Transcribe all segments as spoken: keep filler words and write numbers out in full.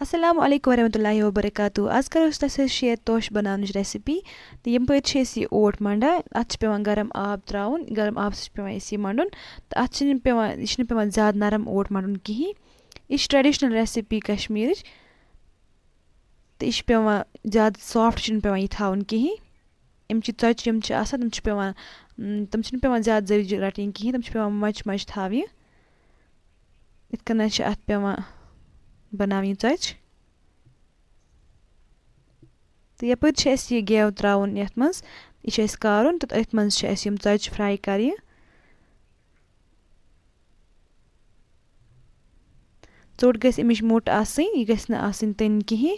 السلام علیکم ورحمۃ اللہ وبرکاتہ۔ آز کرو أسۍ تۄہہِ سۭتۍ شیئر توش بناونٕچ ریسپی۔ تہٕ یِم پٲٹھۍ چھِ أسۍ یہِ اوٹ منڈان۔ اَتھ چھِ پٮ۪وان گرم آب ترٛاوُن، گرم آبہٕ سۭتۍ چھِ پٮ۪وان اَسہِ یہِ منڈُن۔ تہٕ اَتھ چھِنہٕ پٮ۪وان، یہِ چھِنہٕ پٮ۪وان زیادٕ نرم اوٹ منڈُن کِہیٖنۍ۔ یہِ چھِ ٹریڈیشنل ریسپی کشمیٖرٕچ۔ تہٕ یہِ چھِ پٮ۪وان زیادٕ سافٹ چھِنہٕ پٮ۪وان یہِ تھاوُن کِہیٖنۍ۔ یِم چھِ ژۄچہِ یِم چھِ آسان، تِم چھِ پٮ۪وان، تِم چھِنہٕ پٮ۪وان زیادٕ زٔرۍ رَٹٕنۍ کِہیٖنۍ، تِم چھِ پٮ۪وان مۄچہِ مۄچہِ تھاونہِ۔ یِتھ کٔنۍ چھِ اَتھ پٮ۪وان بَناوٕنۍ ژۄچہِ۔ تہٕ یَپٲرۍ چھِ اَسہِ یہِ گٮ۪و ترٛاوُن یَتھ منٛز، یہِ چھُ اَسہِ کارُن تہٕ أتھۍ منٛز چھِ اَسہِ یِم ژۄچہِ fry کَرنہِ۔ ژوٚٹ گژھِ اَمِچ موٚٹ آسٕنۍ، یہِ گژھِ نہٕ آسٕنۍ تٔنۍ کِہیٖنۍ۔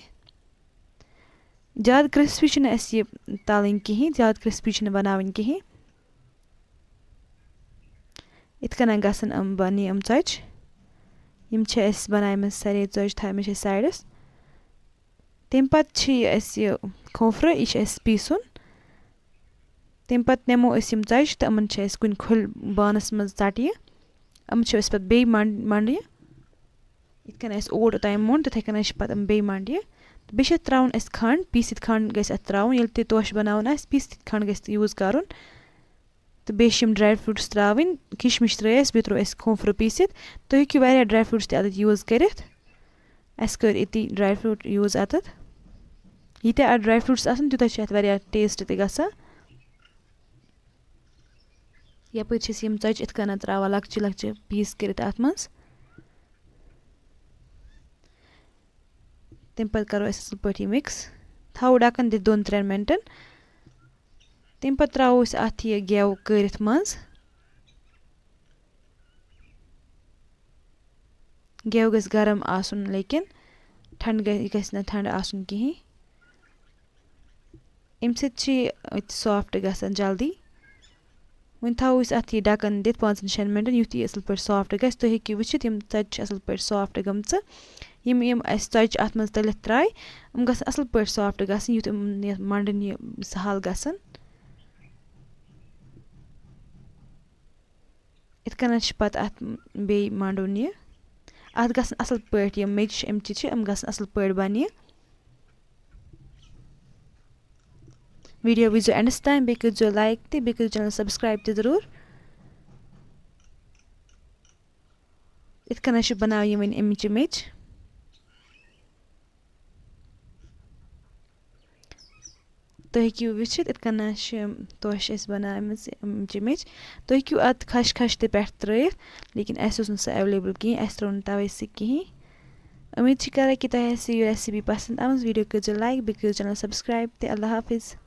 زیادٕ crispy چھِنہٕ اَسہِ یہِ تَلٕنۍ کِہیٖنۍ، زیادٕ crispy چھِنہٕ بَناوٕنۍ کِہیٖنۍ۔ یِتھ کٔنۍ گژھن یِم بَنہِ یِم ژۄچہِ۔ یِم چھِ اَسہِ بَناومٕژ سارے ژۄچہِ، تھایمَژٕ چھِ اَسہِ سایڈَس۔ تَمہِ پَتہٕ چھِ یہِ اَسہِ یہِ کھوٗپرٕ، یہِ چھُ اَسہِ پیٖسُن۔ تَمہِ پَتہٕ نِمو أسۍ یِم ژۄچہِ تہٕ یِمَن چھِ اَسہِ کُنہِ کھُلہِ بانَس منٛز ژَٹہِ۔ یِم چھِ أسۍ پَتہٕ بیٚیہِ منٛڈ-، منٛڈنہِ۔ یِتھ کٔنۍ اَسہِ اوٹ اوٚتام موٚنڈ، تِتھَے کٔنۍ چھِ پَتہٕ یِم بیٚیہِ منٛڈنہِ۔ تہٕ بیٚیہِ چھِ اَتھ ترٛاوُن اَسہِ کھَنٛڈ، پیٖسِتھ کھَنٛڈ گژھِ اَتھ ترٛاوُن۔ ییٚلہِ تہِ توشہِ بَناوُن آسہِ، پیٖسِتھ کھَنٛڈ گژھِ use کَرُن۔ تہٕ بیٚیہِ چھِ یِم dry fruits ترٛاوٕنۍ، کِشمِش ترٛٲے اَسہِ، بیٚیہِ ترٛوو اَسہِ کھوٗپرٕ پیٖسِتھ۔ تُہۍ ہیٚکِو واریاہ dry fruits تہِ اَتٮ۪تھ use کٔرِتھ۔ اَسہِ کٔرۍ أتی dry fruit use اَتٮ۪تھ۔ ییٖتیٛاہ اَتھ dry fruits آسَن، تیوٗتاہ چھِ اَتھ واریاہ taste تہِ گژھان۔ یَپٲرۍ چھِ أسۍ یِم ژۄچہِ یِتھ کٔنۍ ترٛاوان لۄکچہِ لۄکچہِ piece کٔرِتھ اَتھ منٛز۔ تَمہِ پَتہٕ کَرو أسۍ اَصٕل پٲٹھۍ یہِ mix۔ تھاوو ڈَکَن دِتھ دۄن ترٛٮ۪ن مِنٹَن۔ تَمہِ پَتہٕ ترٛاوو أسۍ اَتھ یہِ گٮ۪و کٲرِتھ منٛز۔ گٮ۪و گژھِ گرم آسُن، لیکن ٹھنٛڈ گژھِ، یہِ گژھِ نہٕ ٹھنٛڈ آسُن کِہیٖنۍ۔ اَمہِ سۭتۍ چھِ یہِ أتۍ soft گژھان جلدی۔ وۄنۍ تھاوو أسۍ اَتھ یہِ ڈَکَن دِتھ پانٛژَن شٮ۪ن مِنٹَن، یُتھ یہِ اَصٕل پٲٹھۍ soft گژھِ۔ تُہۍ ہیٚکِو وٕچھِتھ، یِم ژۄچہِ چھِ اَصٕل پٲٹھۍ soft گٔمژٕ۔ یِم، یِم اَسہِ ژۄچہِ اَتھ منٛز تٔلِتھ ترٛایہِ، یِم گژھن اَصٕل پٲٹھۍ soft گژھٕنۍ، یُتھ یِم یَتھ منٛڈٕنۍ یہِ سَہَل گژھن۔ یِتھ کٔنۍ چھِ پَتہٕ اَتھ بیٚیہِ منٛڈُن یہِ۔ اَتھ گژھن اَصٕل پٲٹھۍ یِم میٚژِ چھِ، اَمہِ چہِ چھِ، یِم گژھن اَصٕل پٲٹھۍ بَنہِ۔ Video وٕچھزیو endَس تام، بیٚیہِ کٔرۍزیو like تہِ، بیٚیہِ کٔرۍزیو channel subscribe تہِ ضروٗر۔ یِتھ کٔنۍ چھِ بَناوٕنۍ وۄنۍ اَمِچ یہِ میٚژ۔ تُہۍ ہیٚکِو وٕچھِتھ، یِتھ کٔنۍ چھِ توشہِ اَسہِ بَناومٕژ اَمِچ یہِ میٚژ۔ تُہۍ ہیٚکِو اَتھ خَش خَش تہِ پٮ۪ٹھ ترٛٲیِتھ، لیکن اَسہِ اوس نہٕ سُہ available کِہیٖنۍ، اَسہِ ترٛوو نہٕ تَوَے سُہ کِہیٖنۍ۔ اُمید چھِ کَران کہِ تۄہہِ آسہِ یہِ recipe پَسنٛد آمٕژ۔ Video کٔرۍزیو like، بیٚیہِ کٔرِو channel subscribe تہِ۔ اللہ حافظ۔